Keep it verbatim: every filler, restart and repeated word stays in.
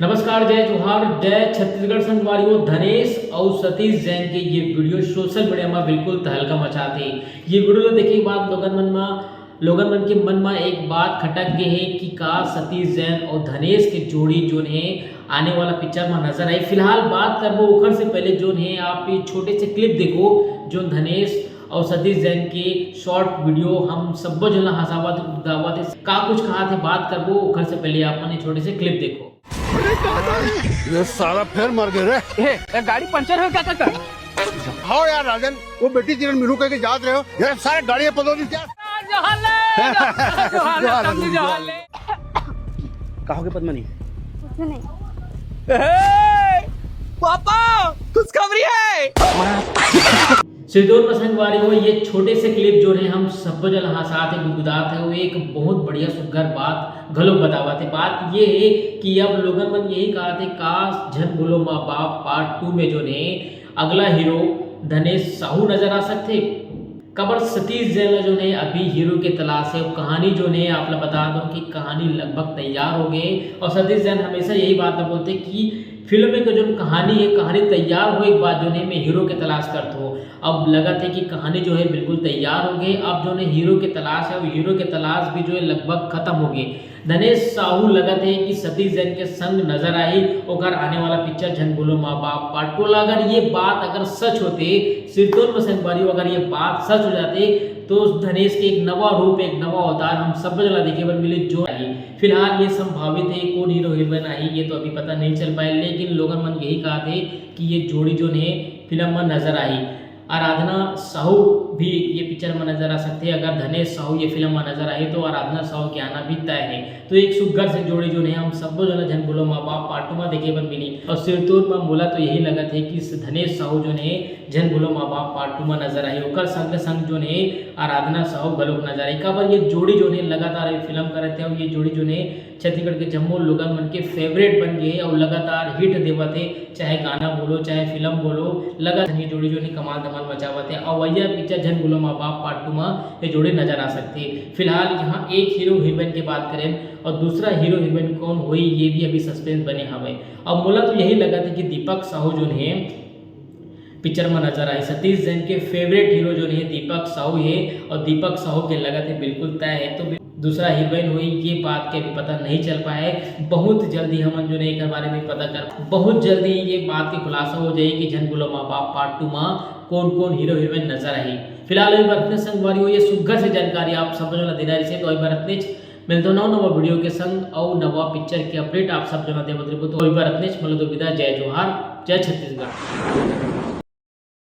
नमस्कार, जय जोहार, जय छत्तीसगढ़ संगवारी हो। धनेश अउ सतीश जैन के ये वीडियो सोशल मीडिया में बिल्कुल तहलका मचात हे। ये वीडियो ला देखे के बाद लोगन मन मा लोगन मन के मन मा एक बात खटक गे हे कि का सतीश जैन अउ धनेश के जोड़ी जोन हे आने वाला पिक्चर मा नजर आही। फिलहाल बात करबो ओखर से पहले जोन हे आप ये छोटे से क्लिप देखो, जोन धनेश अउ सतीश जैन के शॉर्ट वीडियो हम सब्बो झन ला हंसावत हे, गुदगुदावत हे। का कुछ कहाथे बात करबो ओखर से पहले आप मन ये छोटे से क्लिप देखो। ये साला फिर मर गए रे। ए, ए, गाड़ी पंचर हो क्या काका? हाँ यार राजन, वो बेटी किरण मिलू कह के जात रहे हो। ये सारे गाड़ी पदो दी क्या? कहोगे पद्मनी? कुछ नहीं। पापा, खुशखबरी है। सिरतोन मा संगवारी हो, ये छोटे से क्लिप जोन हे हम सब्बो झन ला हंसात हे, गुदगुदात हे, वो एक बहुत बढ़िया सुग्घर बात घलो बतावत हे। बात ये हे कि अब लोगन मन यही कहत हे, काश झन बोलो माँ बाप पार्ट टू में जोन हे अगला हीरो धनेश साहू नजर आ सकथे। काबर सतीश जैन ला जोन हे अभी हीरो के तलाश हे। अब कहानी जोन हे आप ला बता दो कि कहानी लगभग तैयार हो गए अउ सतीश जैन हमेशा यही बात ला बोलथे कि फिल्म के जोन कहानी हे, कहानी तैयार होए के बाद जोन हे मैं हीरो के तलाश करथों। अब लगत हे कि कहानी जो हे बिल्कुल तैयार हो गए। अब जोन हे हीरो के तलाश हे, अब हीरो के तलाश भी जो हे लगभग खत्म हो गए। धनेश साहू लगत हे कि सतीश जैन के संग नजर आही ओकर आने वाला पिक्चर झन बोलो माँ बाप पार्ट टू ला। अगर ये बात अगर सच होते, सिरतोन मा संगवारी हो, अगर ये बात सच हो जाते तो धनेश के एक नवा रूप, एक नवा अवतार हम सब ला देखे बर मिले जो आही। फिलहाल ये संभावित हे, कौन हीरो हीरोइन आही ये तो अभी पता नहीं चल पाए, लेकिन लोगन मन यही कहत हे कि ये जोड़ी जोन हे फिल्म मा नजर आही। आराधना साहू भी ये पिक्चर मा नजर आ सकथे। अगर धनेश साहू ये फिल्म मा नजर आही तो आराधना साहू के आना भी तय हे। तो एक सुग्घर से जोड़ी जोन हे हम सब्बो झन ला झन बोलो माँ बाप पार्ट टू मा देखे बर मिली। अउ सिरतोन मा मोला तो यही लगत हे कि धनेश साहू जोन हे झन बोलो माँ बाप पार्ट टू मा नजर आही, ओकर संग संग जोन हे आराधना साहू घलोक नजर आही। काबर ये जोड़ी जोन हे लगातार अभी फिल्म करत हे अउ ये जोड़ी जोन हे छत्तीसगढ़ के जम्मो लोगन मन के फेवरेट बन गए हे अउ लगातार हिट देवत हे, चाहे गाना बोलो, चाहे फिल्म बोलो, लगातार ये जोड़ी जोन हे कमाल धमाल मचावत हे। अउ वैया पिक्चर झन बोलो माँ बाप पार्ट टू मा ये जोड़ी नजर आ सकथे। फिलहाल यहाँ एक हीरो हीरोइन के बात करें अउ दूसरा हीरो हीरोइन कौन होही ये भी अभी सस्पेंस बने हवे। अब मोला तो यही लगत हे कि दीपक साहू जोन हे पिक्चर मा नजर आही। सतीश जैन के फेवरेट हीरो जोन हे दीपक साहू हे अउ दीपक साहू के लगत हे बिल्कुल तय हे। तो दूसरा हीरोइन होही ये बात के अभी पता नहीं चल पाए। बहुत जल्दी हमन जोन हे एकर बारे में पता कर, बहुत जल्दी ये बात के खुलासा हो जाही कि झन बोलो माँ बाप पार्ट टू मा कौन कौन हीरो हीरोइन नजर आही। फिलहाल अभी बर अतने संगवारी हो, ये सुग्घर से जानकारी आप सब ला देना रहिसे। तो अभी बर अतनेच, मिलथों नवा नवा वीडियो के संग अउ नवा पिक्चर के अपडेट आप सब ला देवत रहिबो। तो अभी बर अतनेच, मोला दो विदा, जय जोहार, जय छत्तीसगढ़।